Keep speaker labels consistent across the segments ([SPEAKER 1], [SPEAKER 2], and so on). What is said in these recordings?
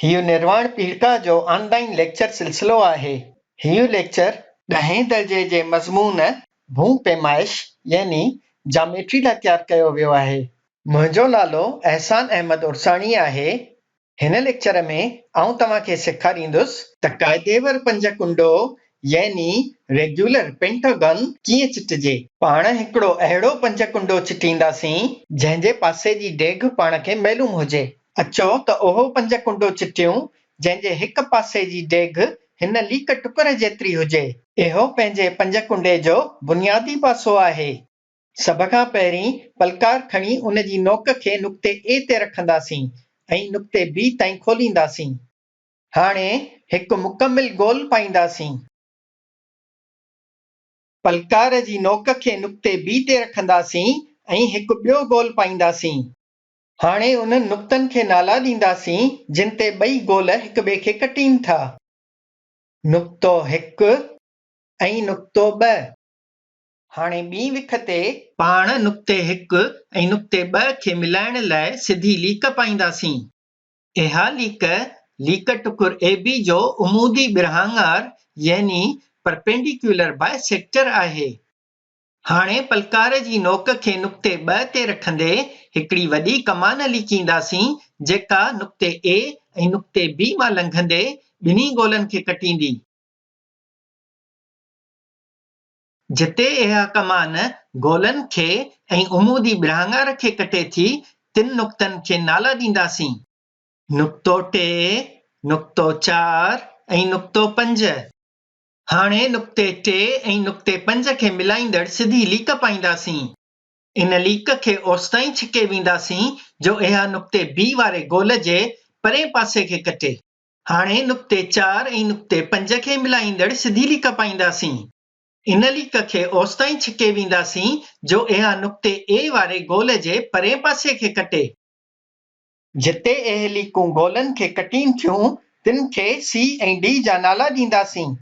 [SPEAKER 1] هيء نرواڻ پيڙهڪا جو آن line lecture سلسلو آهي. هيء ليڪچر ڏهين درجي جي مضمون ڀون پيمائش يعني جاميٽري لاء تيار ڪيو ويو آهي. منهنجو نالو احسان احمد عرساڻي آهي. هن ليڪچر ۾ آئون توهان کي سيکاريندس ته قاعديور پنج ڪنڊو يعني ريگيولر پينٽاگن ڪيئن چٽجي. پاڻ هڪڙو اهڙو پنج ڪنڊو چٽينداسين، جنهن جي پاسي جي ڊيگهه پاڻ کي معلوم هجي. اچو ته اهو پنج ڪنڊو چٽيون، جنهن جي هڪ پاسي جي ڊيگهه هن ليڪ ٽڪر جيتري هجي. اهو پنهنجي پنج ڪنڊي جو بنيادي پاسو آهي. سڀ کان پهرين پلڪار کڻي ان جي نوڪ کي نقطي اي تي رکنداسين ۽ نقطي بي تائين کولينداسين. هاڻي هڪ مڪمل گول پائينداسين. پلڪار جي نوڪ کي نقطي بي تي رکنداسين ۽ هڪ ٻيو گول پائينداسين. هاڻي انهن نقطن کي نالا ڏينداسين جن تي ٻئي گول هڪ ٻئي کي ڪٽين ٿا. نقطو هڪ ۽ نقطو ٻه. هاڻي ٻي وک تي پاڻ نقطي هڪ ۽ نقطي ٻه کي ملائڻ لاء سڌي ليڪ پائينداسين. اها ليڪ، ليڪ ٽڪر AB جو عمودي ٻرهاڱار يعني Perpendicular Bisector آهي. هاڻي پلڪار جي نوڪ کي نقطي ٻه تي رکندي هڪڙي وڏي ڪمان ليڪينداسين جيڪا نقطي A ۽ نقطي B مان لنگهندي ٻنهي گولن کي ڪٽيندي. جتي اها ڪمان گولن کي ۽ عمودي ٻرهاڱار کي ڪٽي ٿي، تن نقطن کي نالا ڏينداسين. نقطو ٽي، نقطو چار ۽ نقطو پنج. هاڻي نقطي ٽي ۽ نقطي پنج کي ملائيندڙ سڌي ليڪ پائينداسين. ان ليڪ کي اوستائين ڇڪي وينداسين جو اها نقطي بي واري گول جي پرئين پاسي کي ڪٽي. هاڻي نقطي چار ۽ نقطي پنج کي ملائيندڙ سڌي ليڪ پائينداسين. ان ليڪ کي اوستائين ڇڪي وينداسين جو اها نقطي اي واري گول جي پرئين پاسي کي ڪٽي. جتي اهي ليڪون گولن کي ڪٽين ٿيون، تن کي سي ۽ ڊي جا نالا ڏينداسين.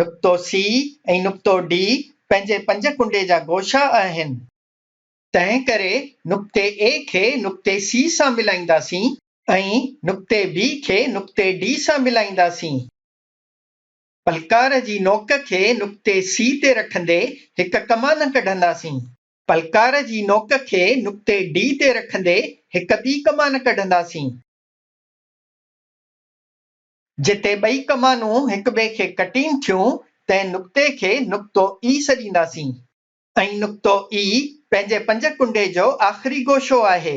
[SPEAKER 1] نقطو سي ۽ نقطو ڊي پنهنجي پنج ڪنڊي جا گوشا آهن. تنهن ڪري نقطي اي کي نقطي سي سان ملائينداسين ۽ نقطي بي کي نقطي ڊي سان ملائينداسين. پلڪار جي نوڪ کي نقطي سي تي رکندي هڪ ڪمان ڪڍنداسين. پلڪار جي نوڪ کي نقطي ڊي تي رکندي هڪ ٻي ڪمان ڪڍنداسين. جتي ٻئي ڪمانون هڪٻئي کي ڪٽين ٿيون، تنهن نقطي کي نقطو اي سڏينداسين. ۽ نقطو اي پنهنجي پنج ڪنڊي جو آخري گوشو آهي.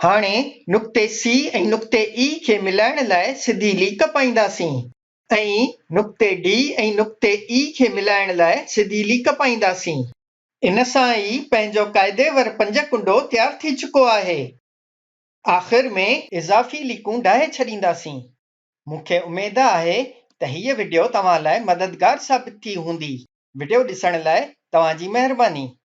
[SPEAKER 1] هاڻي نقطي سي ۽ نقطي اي کي ملائڻ لاء سڌي ليڪ پائينداسين. ۽ نقطي ڊي ۽ نقطي اي کي ملائڻ لاء سڌي ليڪ پائينداسين. ان سان ئي پنهنجو قاعدي ور پنج ڪنڊو تيار ٿي چڪو آهي. آخر ۾ اضافي ليڪون ڊاهي ڇڏينداسين. مون کي اميد آهي ته هيء وڊيو توهان لاء مددگار ثابت ٿي هوندي. وڊيو ڏسڻ لاء توهان جي مهرباني.